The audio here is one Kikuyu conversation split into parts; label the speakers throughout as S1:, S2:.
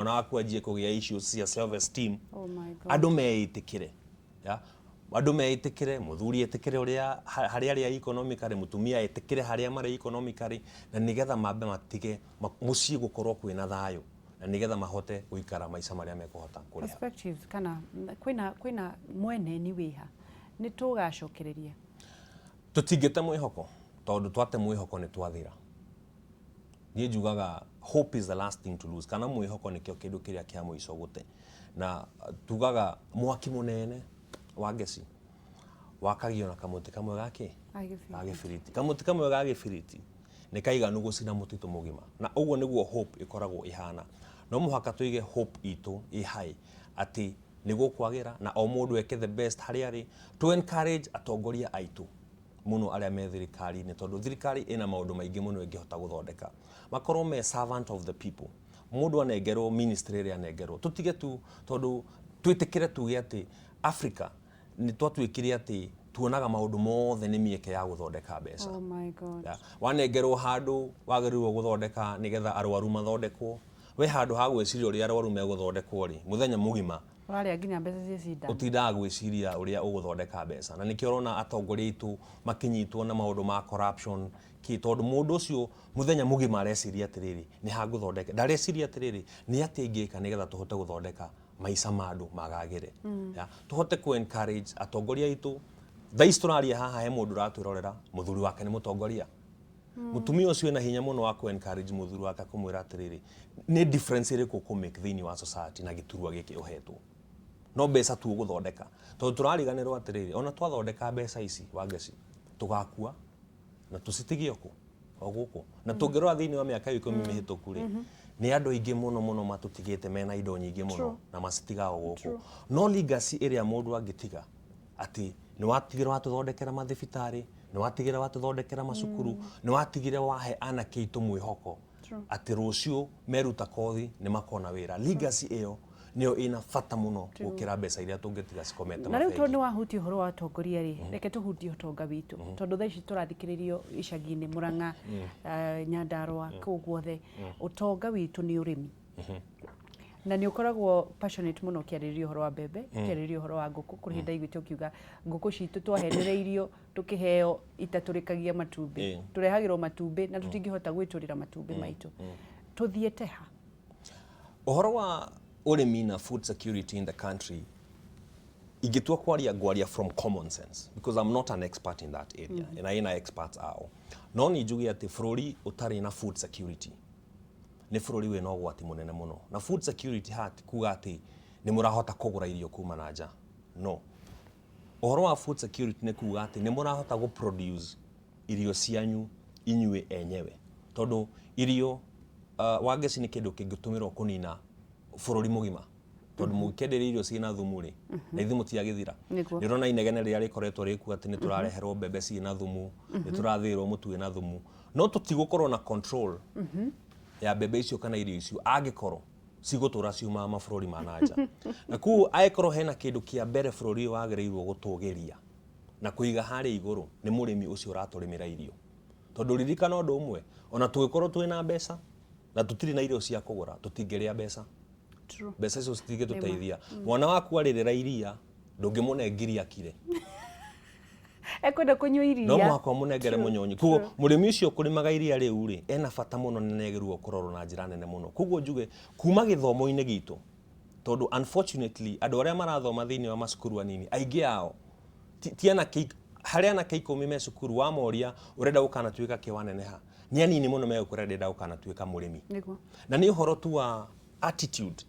S1: Mwana waku anjie kũgĩa issues cia self esteem.
S2: Oh my God.
S1: Andũ meĩtĩkĩre, ya andũ meĩtĩkĩre, mũthuri etĩkĩre ũrĩa harĩa arĩa economically, mũtumia etĩkĩre harĩa marĩ economically, na nĩgetha mambe matige mũciĩ gũkorwo kwĩna thayũ, na nĩgetha mahote gũikara maica marĩa mekũhota kũrĩha.
S2: Perspectives kana kwĩna mwene ni wĩha nĩ tũgacokereria.
S1: Tũtingĩte mwĩhoko, tondũ twate mwĩhoko nĩ twathira. Niĩ njugaga hope is the last thing to lose, kana mwĩhoko nĩkĩo kĩndũ kĩrĩa kĩa mũico gũte. Na tugaga mwaki mũnene wa ngeci wakagio na kamũtĩ kamwe ga kĩ?
S2: Ga
S1: gĩbiriti. Kamũtĩ kamwe ga gĩbiriti nĩ kaiganu gũcina mũtitũ mũgima. Na ũguo nĩguo hope ĩkoragwo ĩhana. No mũhaka tũige hope itũ ĩ high atĩ nĩ gũkwagĩra, na o mũndũ eke the best harĩa arĩ. Tũ encourage atongoria aitũ mũno arĩa me thirikari-inĩ, tondũ thirikari ĩna maũndũ maingĩ mũno ĩngĩhota gũthondeka. Makorwo me servant of the people. Mũndũ anengerwo ministry ĩrĩa anengerwo, tũtige tu, tondũ twĩtĩkĩre tuge atĩ Africa nĩ twatuĩkire atĩ tuonaga maũndũ mothe nĩ mĩeke ya gũthondeka mbeca.
S2: Oh my God.
S1: Ya. Wanengerwo handũ wagĩrĩirwo gũthondeka nĩgetha arwaru mathondekwo, we handũ ha gwĩciria ũrĩa arwaru megũthondekwo rĩ, mũthenya mũgima
S2: ũrarĩa nginya mbeca cia cindano.
S1: Ũtindaga gwĩciria ũrĩa ũgũthondeka mbeca, na nĩkĩo ũrona atongoria aitũ makĩnyitwo na maũndũ ma corruption kĩ, tondũ mũndũ ũcio mũthenya mũgima areciria atĩrĩrĩ, nĩ ha ngũthondeka, ndareciria atĩrĩrĩ, nĩ atĩa ingĩka nĩgetha tũhote gũthondeka maica ma andũ magagĩre. Ya, tũhote ku encourage atongoria aitũ. Thaa ici tũraria haha he mũndũ ũratwĩrorera, mũthuri wake nĩ mũtongoria. Mũtumia ũcio ena hinya mũno wa ku encourage mũthuri wake, kũmwĩra atĩrĩrĩ, nĩ difference ĩrĩkũ ũkũ make thĩinĩ wa society na gĩturwa gĩkĩ ũhetwo? No mbeca tu ũgũthondeka? Tondũ tũrariganĩrwo atĩrĩrĩ, ona twathondeka mbeca ici, Wangeci, tũgakua na tũcitigie kũ o gũkũ. Na tũngĩrora thĩinĩ wa mĩaka 10 mĩhĩtũku rĩ, nĩ andũ aingĩ mũno mũno matũtigĩte mena indo nyingĩ mũno na macitigaga o gũkũ. No legacy ĩrĩa mũndũ angĩtiga atĩ nĩ watigire watũthondekera mathibitarĩ, nĩ watigire watũthondekera macukuru, nĩ watigire wahe anake aitũ mwĩhoko atĩ rũciũ meruta kothi nĩ makona wĩra, legacy ĩyo nĩyo ĩna bata mũno gũkĩra mbeca iria tũngĩtiga cikomete
S2: Na rĩu tondũ
S1: mabengi.
S2: Nĩ wahutia ũhoro wa atongoria rĩ, reke tũhutie ũtonga witũ, tondũ thaa ici tũrathikĩrĩrio icagi-inĩ, Mũrang'a, Nyandarũa, kũu guothe. Ũtonga witũ nĩ ũrĩmi, na nĩ ũkoragwo passionate mũno ũkĩarĩrĩria ũhoro wa mbembe, ũkĩarĩrĩria ũhoro wa ngũkũ. Kũrĩ hĩndĩ ndaiguĩte ũkiuga ngũkũ citũ twahenereirio tũkĩheo itatũrĩkagia matumbĩ. Tũrehagĩrwo matumbĩ na tũtingĩhota gwĩtũrĩra matumbĩ maitũ. Tũthiĩte ha?
S1: Ũhoro wa ũrĩmi na food security in the country, ingĩtua kwaria ngwaria from common sense because I'm not an expert in that area, na ĩna experts ao. No nĩ njuge atĩ bũrũri ũtarĩ na food security nĩ bũrũri wĩna ũgwati mũnene mũno. Na food security haha ti kuga atĩ nĩ mũrahota kũgũra irio kuma na nja. No ũhoro wa food security nĩ kuga atĩ nĩ mũrahota gũ produce irio cianyu inyuĩ enyewe, tondũ irio, Wangeci, nĩ kĩndũ kĩngĩtũmĩrwo kũnina bũrũri mũgima, tondũ mũngĩkenderia irio ciĩna thumu rĩ, na ithuĩ mũtiagĩthira. Nĩ ũrona inegene rĩrĩa rĩkoretwo rĩkuo atĩ nĩ tũrareherwo mbembe ciĩna thumu, nĩ tũrathĩĩrwo mũtu wĩna thumu, no tũtigũkorwo na control ya mbembe icio kana irio icio angĩkorwo cigũtũra ciumaga mabũrũri ma na nja. Na koguo angĩkorwo hena kĩndũ kĩa mbere bũrũri ũyũ wagĩrĩirwo gũtũgĩria na kũiga harĩa igũrũ, nĩ mũrĩmi ũcio ũratũrĩmĩra irio. Tondũ ririkana ũndũ ũmwe, ona tũngĩkorwo twĩna mbeca na tũtirĩ na irio cia kũgũra, tũtingĩrĩa mbeca. Mbeca icio citingĩtũteithia. Mwana waku arĩrĩra iria, ndũngĩmũne ngiri akire.
S2: Ekwenda kũnyua iria.
S1: No mũhaka ũmũnengere mũnyonyi. Koguo mũrĩmi ũcio ũkũrĩmaga iria rĩu rĩ, ena bata mũno na nĩagĩrĩirwo kũrorwo na njĩra nene mũno. Koguo njuge kuma gĩthomo-inĩ gitũ, tondũ unfortunately andũ arĩa marathoma thĩinĩ wa macukuru anini, aingĩ ao ti anake. Harĩ anake 10 me cukuru, wamoria ũrenda gũkanatuĩka kĩ waneneha, nĩ anini mũno megũkwĩra ndĩrenda gũkanatuĩka mũrĩmi. Na nĩ ũhoro tu wa attitude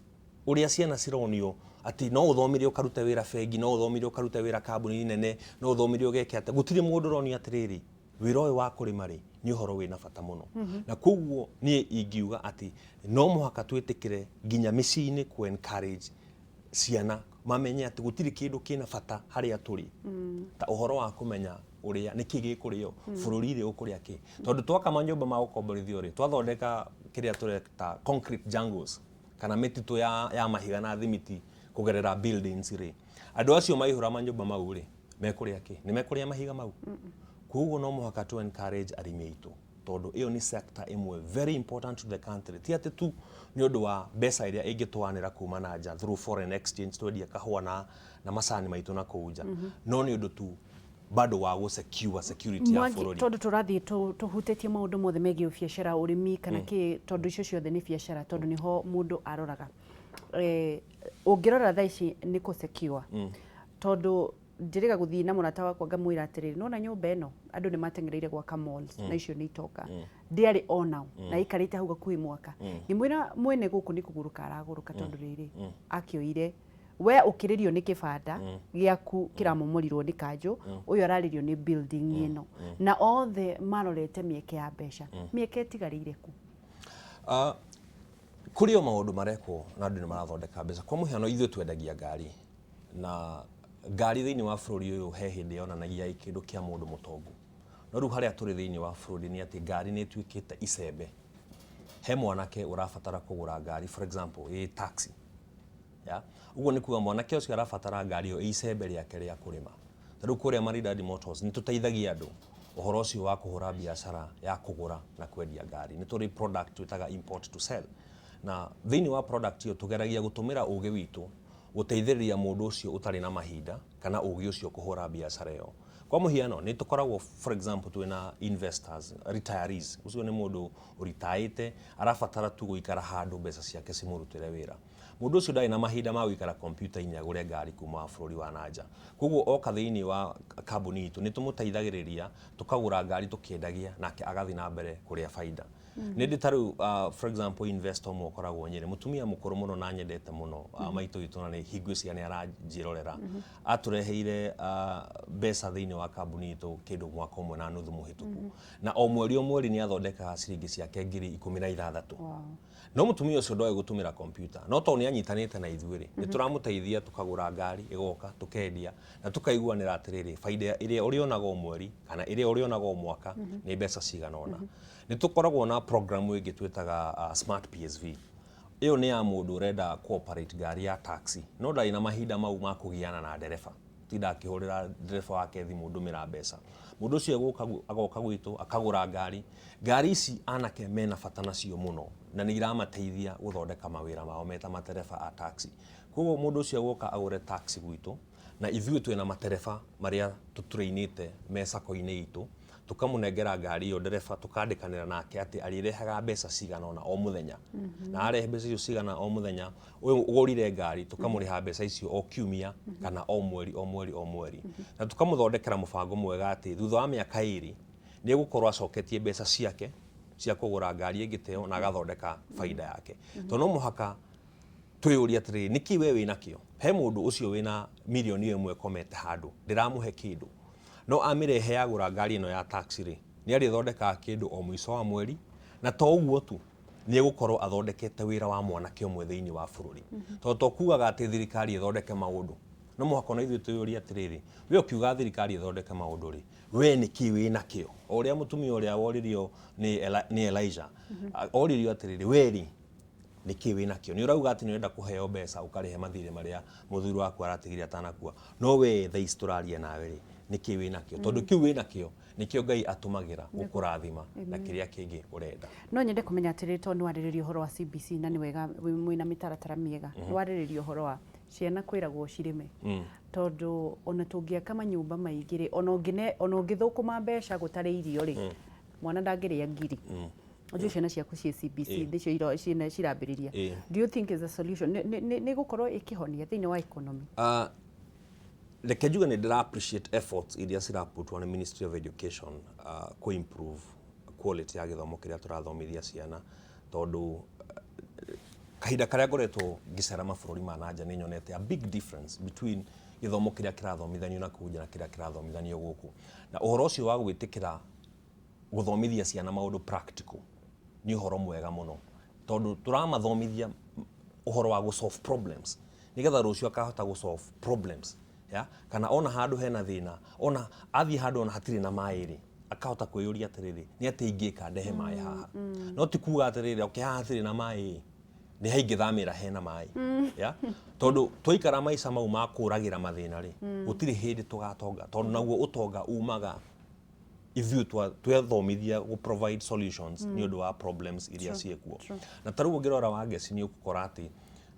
S1: ũrĩa ciana cironio atĩ no ũthomire ũkarute wĩra bengi, no ũthomire ũkarute wĩra kambuni nene, no ũthomire ũgeke atĩa. Gũtirĩ mũndũ ũronio atĩrĩrĩ, wĩra ũyũ wa kũrĩma rĩ, nĩ ũhoro wĩna bata mũno. Na koguo niĩ ingiuga atĩ no mũhaka twĩtĩkĩre nginya mĩciĩ-inĩ kũ encourage ciana mamenye atĩ gũtirĩ kĩndũ kĩna bata harĩa tũrĩ ta ũhoro wa kũmenya ũrĩa nĩkĩ gĩkũrĩo bũrũri rĩ, ũkũrĩa kĩ. Tondũ twaka manyũmba ma gũkomborithio rĩ, twathondeka kĩrĩa tũreta concrete jungles kana mĩtitũ ya mahiga na thimiti kũgerera buildings rĩ, andũ acio maihũra manyũmba mau rĩ, mekũrĩa kĩ? Nĩ mekũrĩa mahiga mau? Koguo no mũhaka tu encourage arĩmi aitũ. Tondũ ĩyo nĩ sector ĩmwe very important to the country, ti atĩ tu nĩ ũndũ wa mbeca iria ĩngĩtwanĩra kuma na nja through foreign exchange twendia kahũa na macani maitũ na kũu nja, no nĩ ũndũ tu bado wa gũ secure security ya
S2: Mwangi,
S1: bũrũri.
S2: Tondũ tũrathiĩ tũhutĩtie maũndũ mothe megiĩ biacara, ũrĩmi kana kĩ, tondũ icio ciothe nĩ biacara, tondũ nĩho mũndũ aroraga. Ũngĩrora thaa ici nĩ kũ secure, tondũ njĩrĩga gũthiĩ na mũrata wakwa ngamwĩra atĩrĩrĩ, nona nyũmba ĩno andũ nĩ mateng'ereire gwaka malls na icio nĩ itonga ndĩarĩ onao na aikarĩte hau gakuhĩ mwaka. Ngĩmwĩra mwene gũkũ nĩ kũgũrũka aragũrũka, tondũ rĩrĩ akĩoire we ũkĩrĩrio nĩ kĩbanda gĩaku kĩramomorirwo nĩ kanjũ, ũyũ ararĩrio nĩ building ĩno, na othe marorete mĩeke ya mbeca. Mĩeke ĩtigarĩire ku?
S1: Kũrĩ o maũndũ marekwo na andũ nĩ marathondeka mbeca. Kwa mũhiano, ithuĩ twendagia ngari, na ngari thĩinĩ wa bũrũri ũyũ he hĩndĩ yonanagia ĩ kĩndũ kĩa mũndũ mũtongu, no rĩu harĩa tũrĩ thĩinĩ wa bũrũri nĩ atĩ ngari nĩ ĩtuĩkĩte icembe. He mwanake ũrabatara kũgũra ngari, for example ĩ taxi ya ũguo, nĩ kuga mwanake ũcio arabatara ngari ĩyo ĩ icembe rĩake rĩa kũrĩma. Ta rĩu kũrĩa Maridadi Motors nĩ tũteithagia andũ ũhoro ũcio wa kũhũra biacara ya kũgũra na kwendia ngari. Nĩ tũrĩ product twĩtaga import to sell, na thĩinĩ wa product ĩyo tũgeragia gũtũmĩra ũgĩ witũ gũteithĩrĩria mũndũ ũcio ũtarĩ na mahinda kana ũgĩ ũcio kũhũra biacara ĩyo. Kwa mũhiano, nĩ tũkoragwo, for example, twĩna investors retirees. Ũcio nĩ mũndũ ũritaĩte, arabatara tu gũikara handũ mbeca ciake cimũrutĩre wĩra. Mũndũ ũcio ndarĩ na mahinda ma gũikara kompiuta-inĩ agũre ngari kuma bũrũri wa nanja. Koguo oka thĩinĩ wa kambuni itũ, nĩ tũmũteithagĩrĩria tũkagũra ngari tũkĩendagia, nake agathiĩ na mbere kũrĩa baida. Nĩ ndĩ ta rĩu, for example, investor ũmwe ũkoragwo Nyĩrĩ, mũtumia mũkũrũ mũno na nyendete mũno, maitũ witũ, na nĩ hingwĩciria nĩ aranjĩrorera. Atũreheire mbeca thĩinĩ wa kambuni itũ kĩndũ mwaka ũmwe na nuthu mũhĩtũku, na o mweri o mweri nĩ athondekaga ciringi ciake 16,000. No mũtumia ũcio ndoĩ gũtũmĩra kompiuta, no tondũ nĩ anyitanĩte na ithuĩ rĩ, nĩ tũramũteithia tũkagũra ngari ĩgoka tũkendia, na tũkaiguanĩra atĩrĩrĩ, baida ĩrĩa ũrĩonaga o mweri kana ĩrĩa ũrĩonaga o mwaka nĩ mbeca cigana ũna. Nĩ tũkoragwo na program ĩngĩ twĩtaga Smart PSV. Ĩyo nĩ ya mũndũ ũrenda cooperate ngari ya taxi no ndarĩ na mahinda mau ma kũgiana na ndereba, tinda akĩhũrĩra ndereba wake thimũ, ndũmĩra mbeca. Mũndũ ũcio egũka, agoka gwitũ akagũra ngari. Ngari ici anake mena bata nacio mũno, na nĩ iramateithia gũthondeka mawĩra mao meta matereba a taxi. Koguo mũndũ ũcio egũka agũre taxi gwitũ, na ithuĩ twĩna matereba marĩa tũtũrainĩte me sacco-inĩ itũ, tũkamũnengera ngari ĩyo ndereba, tũkandĩkanĩra nake atĩ arĩrehaga mbeca cigana ũna o mũthenya, na arehe mbeca icio cigana o mũthenya, ũyũ ũgũrire ngari tũkamũrĩha mbeca icio o kiumia kana o mweri o mweri o mweri, na tũkamũthondekera mũbango mwega atĩ thutha wa mĩaka 2 nĩ egũkorwo acoketie mbeca ciake cia kũgũra ngari ĩngĩ ta ĩyo na agathondeka baida yake. Tondũ no mũhaka twĩyũrie atĩrĩrĩ, nĩkĩ we wĩnakĩo? He mũndũ ũcio wĩna mirioni 1 ĩkomete handũ ndĩramũhe kĩndũ, no amĩrehe yagũra ngari ĩno ya taxi rĩ, nĩ arĩthondekaga kĩndũ o mũico wa mweri, na to ũguo tu, nĩ egũkorwo athondekete wĩra wa mwanake ũmwe thĩinĩ wa bũrũri. Tondũ to kugaga atĩ thirikari ĩthondeke maũndũ, no mũhaka ona ithuĩ twĩyũrie atĩrĩrĩ, we ũkiuga thirikari ĩthondeke maũndũ rĩ, we nĩkĩ wĩnakĩo? O ũrĩa mũtumia ũrĩa woririo nĩ Elijah, oririo atĩrĩrĩ, we rĩ, nĩkĩ wĩnakĩo? Nĩ ũrauga atĩ nĩ ũrenda kũheo mbeca ũkarĩhe mathirĩ marĩa mũthuri waku aratigire atanakua, no we thaa ici tũraria nawe rĩ, nĩkĩ wĩnakĩo? Tondũ kĩu wĩnakĩo nĩkĩo Ngai atũmagĩra gũkũrathima na kĩrĩa kĩngĩ ũrenda.
S2: No nyende kũmenya atĩrĩrĩ, tondũ nĩ warĩrĩria ũhoro wa CBC na nĩ wega mwĩna mĩtaratara mĩega, nĩ warĩrĩria ũhoro wa ciana kwĩragwo cirĩme, tondũ ona tũngĩaka manyũmba maingĩ rĩ, ona ũngĩthũkũma mbeca gũtarĩ irio rĩ, mwana ndangĩrĩa ngiri. Ũnjũ ciana ciaku ciĩ CBC, nĩcio cirambĩrĩria. Do you think is a solution nĩ gũkorwo ĩkĩhonia thĩinĩ wa economy?
S1: Reke njuge nĩ ndĩra appreciate efforts iria ciraputwo nĩ Ministry of Education kũ improve quality ya gĩthomo kĩrĩa tũrathomithia ciana, tondũ kahinda karĩa ngoretwo ngĩcera mabũrũri ma nanja nĩ nyonete a big difference between gĩthomo kĩrĩa kĩrathomithanio na kũu nja na kĩrĩa kĩrathomithanio gũkũ. Na ũhoro ũcio wa gwĩtĩkĩra gũthomithia ciana maũndũ practical nĩ ũhoro mwega mũno, tondũ tũramathomithia ũhoro wa gũ solve problems, nĩgetha rũciũ akahota gũ solve problems ya kana ona handũ hena thĩna, ona athiĩ handũ ona hatirĩ na maĩ rĩ, akahota kwĩyũria atĩrĩrĩ, nĩ atĩa ingĩka ndehe maĩ haha? No ti kuga atĩrĩrĩ, okay, haha hatirĩ na maĩ, nĩ haingĩthamĩra hena maĩ ya. Tondũ twaikara maica mau ma kũragĩra mathĩna rĩ, gũtirĩ hĩndĩ tũgatonga, tondũ naguo ũtonga umaga Ithuĩ twethomithia gũ provide solutions nĩ ũndũ wa problems iria ciĩkuo. Na ta rĩu ũngĩrora Wangeci, nĩ ũgũkora atĩ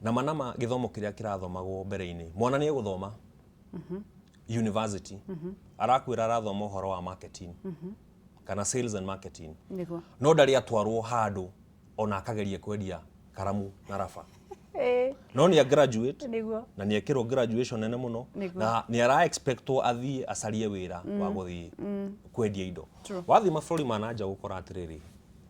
S1: nama nama gĩthomo kĩrĩa kĩrathomagwo mbere-inĩ, mwana nĩ egũthoma university, arakwĩra arathoma ũhoro wa marketing kana sales and marketing, no ndarĩ atwarwo handũ ona akageria kwendia karamu na raba, no nĩ a graduate na nĩ ekĩrwo graduation nene mũno na nĩ ara expectwo athiĩ acarie wĩra wa gũthiĩ kwendia indo. Wathiĩ mabũrũri ma nanja, gũkora atĩrĩrĩ,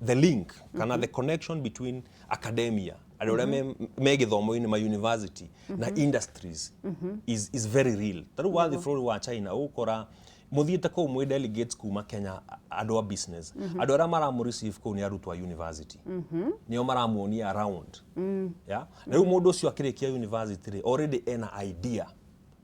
S1: the link kana the connection between academia, andũ arĩa me gĩthomo-inĩ ma university, na industries is very real. Ta rĩu wathiĩ bũrũri wa China, ũgũkora mũthiĩte kũu mwĩ delegates kuma Kenya, andũ a business, andũ arĩa maramũ receive kũu nĩ arutwo a university, nĩo maramuonia around. Yeah? Na rĩu mũndũ ũcio akĩrĩkia university rĩ, already ena idea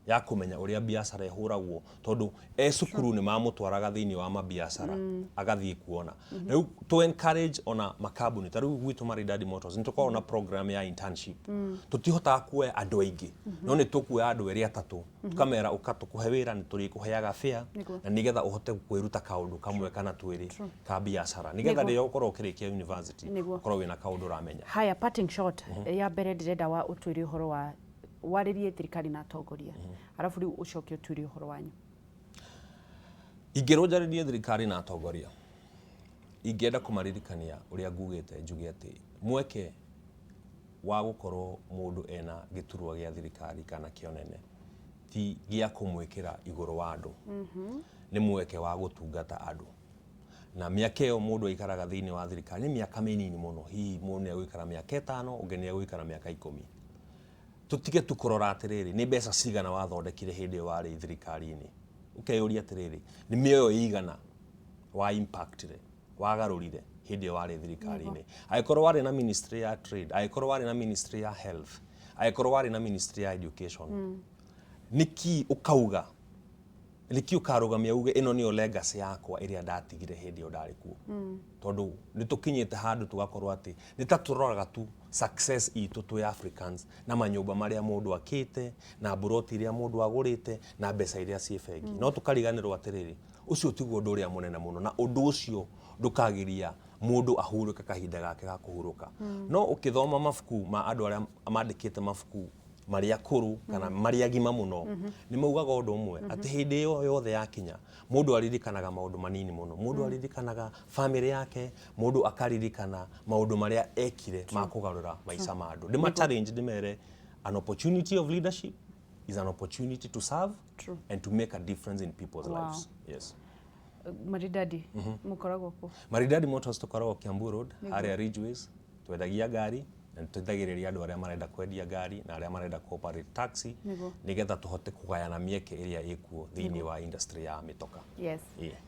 S1: ya kũmenya ũrĩa biacara ĩhũragwo, tondũ e cukuru nĩ mamũtwaraga thĩinĩ wa mabiacara agathiĩ kuona. Rĩu to encourage ona makambuni ta rĩu gwitũ Maridadi Motors, nĩ tũkoragwo na program ya internship. Tũtihotaga kuoya andũ aingĩ, no nĩ tũkuoya andũ erĩ atatũ, tũkamera, "Ũka tũkũhe wĩra, nĩ tũrĩkũheaga fare na nĩgetha ũhote kwĩruta kaũndũ kamwe kana twĩrĩ ka biacara, nĩgetha rĩrĩa ũkorwo ũkĩrĩkia university, ũkorwo wĩna kaũndũ ũramenya."
S2: Haya, parting shot ya mbere, ndĩrenda wa ũtwĩre ũhoro wa warĩrie thirikari na atongoria, arabu rĩu ũcoke ũtwĩre ũhoro wanyu.
S1: Ingĩrwo njarĩrie thirikari na atongoria, ingĩenda kũmaririkania ũrĩa ngugĩte, njuge atĩ mweke wa gũkorwo mũndũ ena gĩturwa gĩa thirikari kana kĩonene ti gĩa kũmwĩkĩra igũrũ wa andũ, nĩ mweke wa gũtungata andũ. Na mĩaka ĩyo mũndũ aikaraga thĩinĩ wa thirikari nĩ mĩaka mĩnini mũno. Hihi mũndũ nĩ egũikara mĩaka 5, ũngĩ nĩ egũikara mĩaka 10. Tũtige tu kũrora atĩrĩrĩ, nĩ mbeca cigana wathondekire hĩndĩ ĩyo warĩ thirikari-inĩ. Ũkeyũria atĩrĩrĩ, nĩ mĩoyo ĩigana wa impactire, wagarũrire hĩndĩ ĩyo warĩ thirikari-inĩ? Angĩkorwo warĩ na ministry ya trade, angĩkorwo warĩ na ministry ya health, angĩkorwo warĩ na ministry ya education, nĩkĩ ũkauga, nĩkĩ ũkarũgamia uge ĩno nĩyo legacy yakwa ĩrĩa ndatigire hĩndĩ ĩyo ndarĩ kuo? Tondũ nĩ tũkinyĩte handũ tũgakorwo atĩ nĩ ta tũroraga tu success itũ twĩ Africans na manyũmba marĩa mũndũ akĩte, na mburoti iria mũndũ agũrĩte, na mbeca iria ciĩ bengi, no tũkariganĩrwo atĩrĩrĩ, ũcio tiguo ũndũ ũrĩa mũnene mũno, na ũndũ ũcio ndũkagiria mũndũ ahurũke kahinda gake ga kũhurũka. No ũkĩthoma mabuku ma andũ arĩa mandĩkĩte mabuku marĩa akũrũ kana marĩa agima mũno, nĩ maugaga ũndũ ũmwe, atĩ hĩndĩ ĩyo yothe yakinya, mũndũ aririkanaga maũndũ manini mũno. Mũndũ aririkanaga famĩlĩ yake, mũndũ akaririkana maũndũ marĩa ekire ma kũgarũra maica ma andũ. Ndĩma challenge, ndĩmere an opportunity of leadership is an opportunity to serve and to make a difference in people's lives. Yes.
S2: Maridadi mũkoragwo kũ?
S1: Maridadi Motors tũkoragwo Kiambu Road, harĩa Ridgeways. Twendagia ngari na nĩtũteithagĩrĩria andũ arĩa marenda kwendia ngari na arĩa marenda cooperate taxi, nĩgetha tũhote kũgayana mĩeke ĩrĩa ĩkuo thĩinĩ wa industry ya mĩtoka.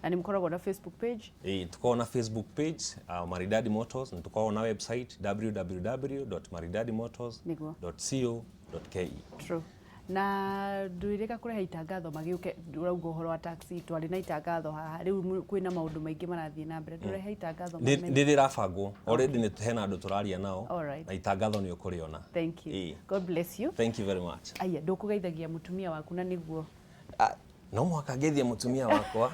S2: Na nĩ mũkoragwo na Facebook page?
S1: Ĩĩ, tũkoragwo na Facebook page, Maridadi Motors, na tũkoragwo na website www.maridadimotors.co.ke.
S2: True. Na ndwĩrĩga kũrehe itangatho magĩũke. Ũrauga ũhoro wa taxi, twarĩ na itangatho haha. Rĩu kwĩna maũndũ maingĩ marathiĩ na mbere, ndũrehe itangatho mamenye.
S1: Nĩ rĩrabangwo already, nĩ hena andũ tũraria nao na itangatho nĩ ũkũrĩona.
S2: Thank you. God bless you.
S1: Thank you very much.
S2: Aya, ndũkũgeithagia mũtumia waku na nĩguo
S1: Ah, no mũhaka ngeithie mũtumia wakwa.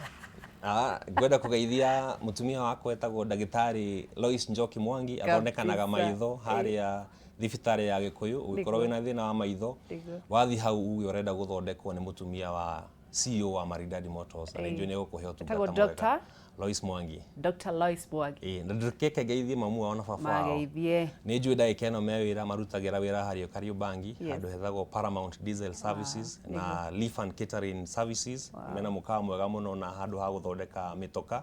S1: Ah, ngwenda kũgeithia mũtumia wakwa etagwo ndagĩtarĩ Lois Njoki Mwangi, athondekanaga maitho harĩa thibitarĩ ya Gĩkũyũ. Ũngĩkorwo wĩna thĩna wa maitho, wathiĩ hau uge ũrenda gũthondekwo nĩ mũtumia wa CEO wa Maridadi Motors, na nĩ njũĩ nĩ egũkũhe ũtungata
S2: Etagwo
S1: mwega.
S2: Dr.
S1: Lois Mwangi.
S2: Dr. Lois Mwangi.
S1: Ĩĩ, na ndũkeke ngeithie mamu wao na baba wao.
S2: Mageithie.
S1: Nĩ njũĩ ndagĩka ĩno me wĩra, marutagĩra wĩra harĩa Kariobangi,
S2: Yes.
S1: handũ hetagwo Paramount Diesel Services na Leaf and Catering Services. Mena mũkawa mwega mũno na handũ ha gũthondeka mĩtoka.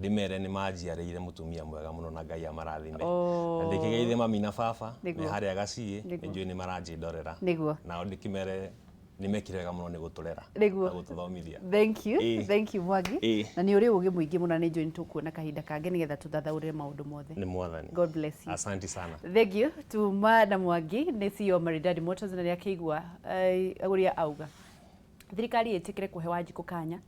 S1: Ndĩmere nĩ manjiarĩire mũtumia mwega mũno na Ngai amarathime.
S2: Oh.
S1: Na ndĩkĩgeithie mami na baba nĩ harĩa Gaciĩ, nĩ njũĩ nĩ maranjĩndorera. Nao ndĩkĩmere nĩ mekire wega mũno nĩ gũtũrera na gũtũthomithia.
S2: Thank you. Thank you, Mwangi. Na nĩ ũrĩ ũgĩ mũingĩ mũno, na nĩ njũĩ nĩ tũkuona kahinda kangĩ nĩgetha tũthathaũrĩre maũndũ mothe.
S1: Nĩ Mwathani.
S2: God bless you.
S1: Asante sana.
S2: Thank you. Tuma na Mwangi nĩ CEO Maridadi Motors, na nĩ akĩigua ũrĩa auga thirikari ĩtĩkĩre kũhe Wanjikũ kanya.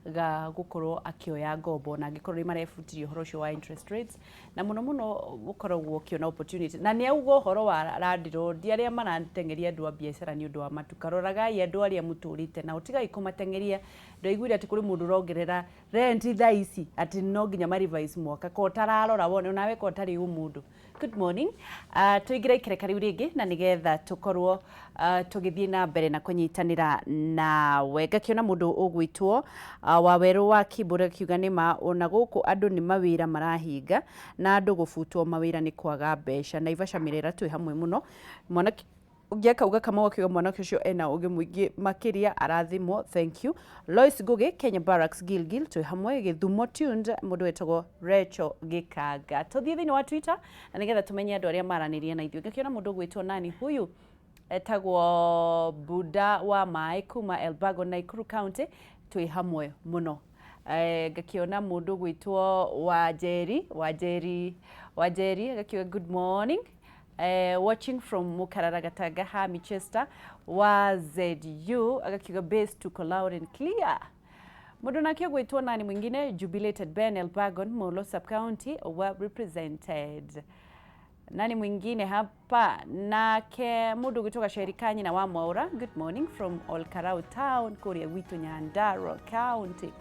S2: Ga gũkorwo akĩoya ngombo na angĩkorwo nĩ marebutirie ũhoro ũcio wa interest rates, na mũno mũno ũkoragwo ũkĩona opportunity na nĩ auga ũhoro wa landlord arĩa marateng'eria andũ a biacara nĩ ũndũ wa matuka. Roragai andũ arĩa mũtũrĩte nao, tigai kũmateng'eria. Ndaiguire atĩ kũrĩ mũndũ ũrongerera rent thaa ici, atĩ no nginya ma revise mwaka ko ũtararora wone onawe ko ũtarĩ ũmũndũ. Good morning. Tũingĩre ikereka rĩu rĩngĩ na nĩgetha tũkorwo tũgĩthiĩ na mbere na kũnyitanĩra nawe. Ngakĩona mũndũ ũgwĩtwo Wawerũ wa Kibura akiuga nĩma ona gũkũ andũ nĩ mawĩra marahinga na andũ gũbutwo mawĩra nĩ kwaga mbeca. Naivasha Mirera twĩ hamwe mũno. Mwanake ũngĩ akauga, Kamau akiuga mwanake ũcio ena ũgĩ mũingĩ makĩria, arathimwo. Thank you. Lois Ngugi, Kenya Barracks, Gilgil, twĩ hamwe. Gĩthumo tuned, mũndũ wetagwo Rachel Gĩkanga. Tũthiĩ thĩinĩ wa Twitter na nĩgetha tũmenye andũ arĩa maranĩria na ithuĩ. Ngakĩona mũndũ ũgwĩtwo nani huyu, etagwo Buda wa maĩ kuma Elbagon, Nakuru County, twĩ hamwe mũno. Ngakĩona mũndũ ũgwĩtwo Wanjeri Wanjeri Wanjeri, agakiuga good morning, watching from Mukarara Gatanga ha Manchester wa ZU, agakiuga base tuko loud and clear. Mundu nake gwitwo nani mwingine, Jubilated Ben, Elbagon, Molo sub county, well represented. Nani mwingine hapa nake? Mundu gwitwo Gaceri Kanyina wa Mwaura, good morning from Olkarau town, kuria gwitu Nyandarua County,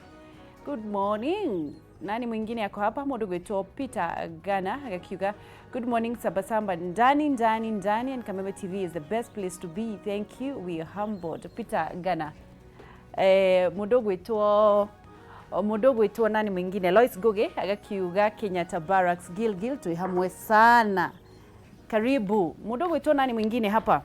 S2: good morning. Nani mwingine yako hapa? Mundu gwitwo Peter Gana agakiuga good morning, Sabasamba ndani ndani ndani, and Kameme TV is the best place to be. Thank you, we are humbled. Peter Gana. Mundu gwitwo nani mwingine? Lois Ngugi agakiuga Kenyatta Barracks, Gilgil, twi hamwe sana, karibu. Mundu gwitwo nani mwingine hapa?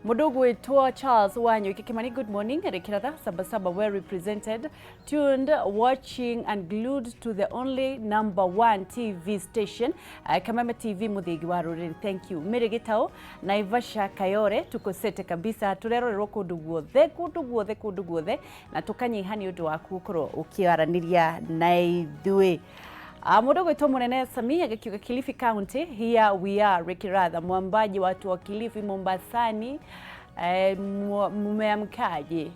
S2: Mundu gwitwo Charles Wanyoike Kimani, good morning, Rekiratha Sabasaba, well represented, tuned, watching and glued to the only number one TV station, Kameme TV, muthigi wa ruriri. Thank you. Mary Gitau, Naivasha Kayore, tuko sete kabisa, turerorerwo kundu guothe, kundu guothe, kundu guothe, na tukanyiha ni undu waku gukorwo ukiaraniria na ithuĩ. Mundu gwitwo Munene Sami agakiuga Kilifi County, here we are. Rikiratha mwambaji, watu wa Kilifi, Mombasani, mumeamkaje?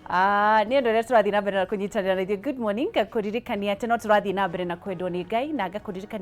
S2: Nĩ ũndũ ũrĩa tũrathiĩ na mbere na kũnyitanĩra na ithuĩ. Good morning, ngakũririkania atĩ no tũrathiĩ na mbere na kwendwo nĩ Ngai na ngakũririkania.